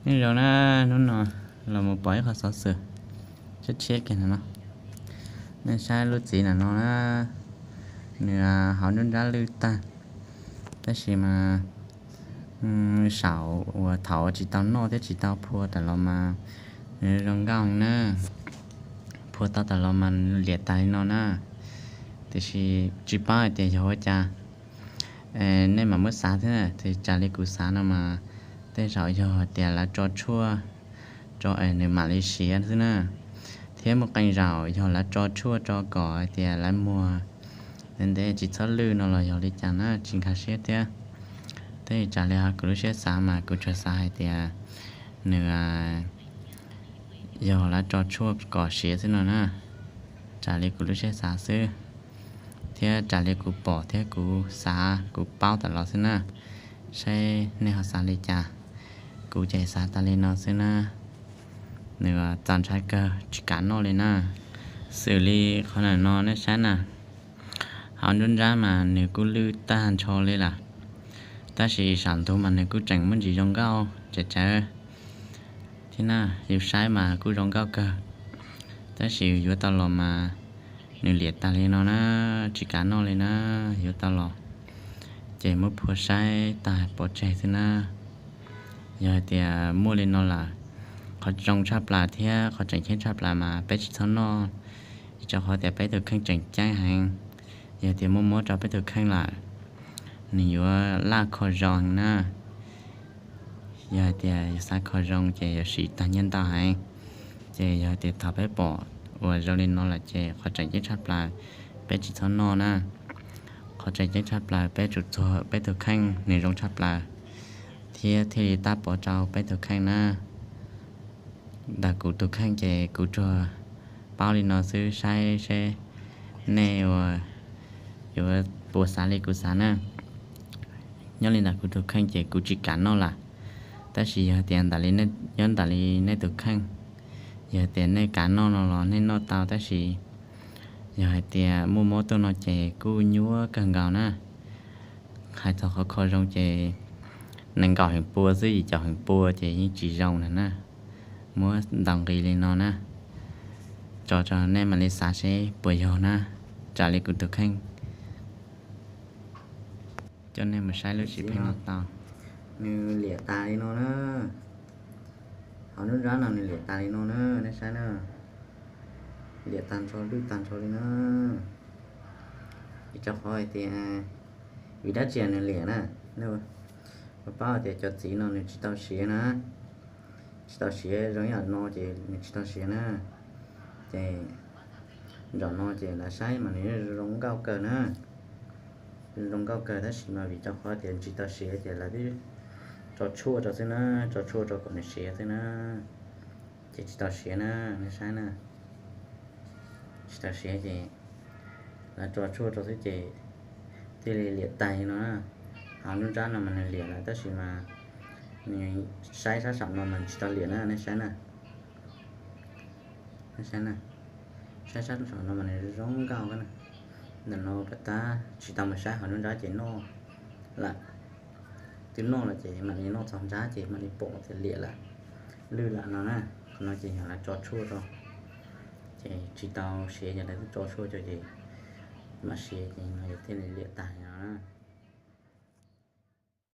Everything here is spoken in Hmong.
Nyob zoo na, hnub no los mus pom ib qho xov xwm tshiab tshiab kiag no no. Nej saib lub txiv no no na, nws hauv nruab nrab lwj tag, tab sis mas saum uas thaum tsis tau noj thiab tsis tau phua tas los mas nws zoo nkauj na. Phua tau tas los mas liam tas li no na. Tiam sis tsis paub hais tias yog ua cas, nej mam muab xav thiab na. Txawm li kuv xav no mas tej zaum yog hais tias lawv tso tshuaj rau es nws mam li siav xwb na. Thiab muaj qee zaum yog lawv tso tshuaj rau kom hais tias lawv muag ntev ntev tsis txhob lwj no los yog li cas na, tsis nkag siab thiab. Tab sis raws li kuv lub siab xav mas kuv tsuas xav hais tias nws yog lawv tso tshuaj kom siav xwb no na. Raws li kuv lub siab xav xwb, thiab raws li kuv pom thiab kuv xav kuv paub tas los xwb na. Saib nej ho xav li cas, kuv ces xav tas li no xwb na. Nws txaus ntshai kawg tsis kam noj li na. Xws li qhov no nej saib na, hauv nruab nrab mas nws kuj lwj tag nrho li lawm, tab sis saum ntug mas nws kuj tseem muaj ntsis zoo nkauj tsawv tsawv thiab na. Yus saib mas kuj zoo nkauj kawg, tab sis yuav tau los mas nws liam tas li no na, tsis kam noj li na. Yuav tau los ces muab phua saib tas pov tseg xwb na. Yog hais tias muaj li no lawm, qhov zoo tshaj plaws thiab qhov tseem ceeb tshaj plaws mas peb tsis txhob noj, rau qhov tias peb tus kheej tseem ceeb heev. Yog tias muaj mob rau peb tus kheej lawm, nws yuav laj kho zoo na. Yog hais tias yus xav kho zoo ces yuav siv tag nyiaj ntau heev. Ces yog tias thaum peb pom uas zoo li no lawm ces qhov tseem ceeb tshaj plaws peb tsis txhob noj na. Qhov tseem ceeb tshaj plaws peb tsum txuag peb tus kheej nws zoo tshaj plaws thiab thiaj li tab pov rau peb tus kheej na. Ntawm kuv tus kheej ces kuv tsuas paub li no xwb, saib seb nej ua yuav puas xav li kuv xav na. Nyob li ntawm kuv tus kheej ces kuv tsis kam noj lawm, tab sis yog tias nyob ntawm li nej tus kheej, yog tias nej kam noj no los nej noj tau, tab sis yog hais tias muaj mob tuaj no ces kuj nyuaj kawg nkaus na. Hais txog qhov kho zoo ces nees nkaum feem pua xwb, yim caum feem pua ces yeej tsis zoo na. Muab ntaus nqi li no na, tso rau nej mam li xav seb puas yog na, raws li kuv tus kheej. Coj nej mus saib lub sim pheej no tau. Nws liam tas li no na, hauv nruab nrab no nws liam tas li no na, nej saib na. Liam tag nrho lwj tag nrho li na. Vim rau qhov hais tias, vim dab tsi nws liam na, nej puas paub tias cov txiv no nws tsis tau siav na, tsis tau siav zoo ib yam no ces nws tsis tau siav na. Ces nram no ces lawv saib mas nws zoo nkauj kawg na, zoo nkauj kawg, tab sis mas vim rau qhov tias tsis tau siav ces lawv twb tso tshuaj rau xwb na, tso tshuaj rau kom nws siav xwb na, ces tsis tau siav na, nej saib na. Tsis tau siav ces lawv tso tshuaj rau xwb ces thiaj li liam tag li no na. Hauv nruab nrab no mas nws liam lawm, tab sis mas nws saib sab saum no mas tsis tau liam na, nej saib na. Nej saib na, saib sab saum no mas nws zoo nkauj na. Ntawm no pas tab tsis tau mus saib hauv nruab nrab ces noj lawm. Twb noj lawm ces mam li noj txog nrab ces mam li pom tias liam lawm, lwj lawm no na. Qhov no ces yog lawv tso tshuaj rau, ces tsis tau siav ces lawv twb tso tshuaj rau ces mam siav ces no thiaj li liam tag no.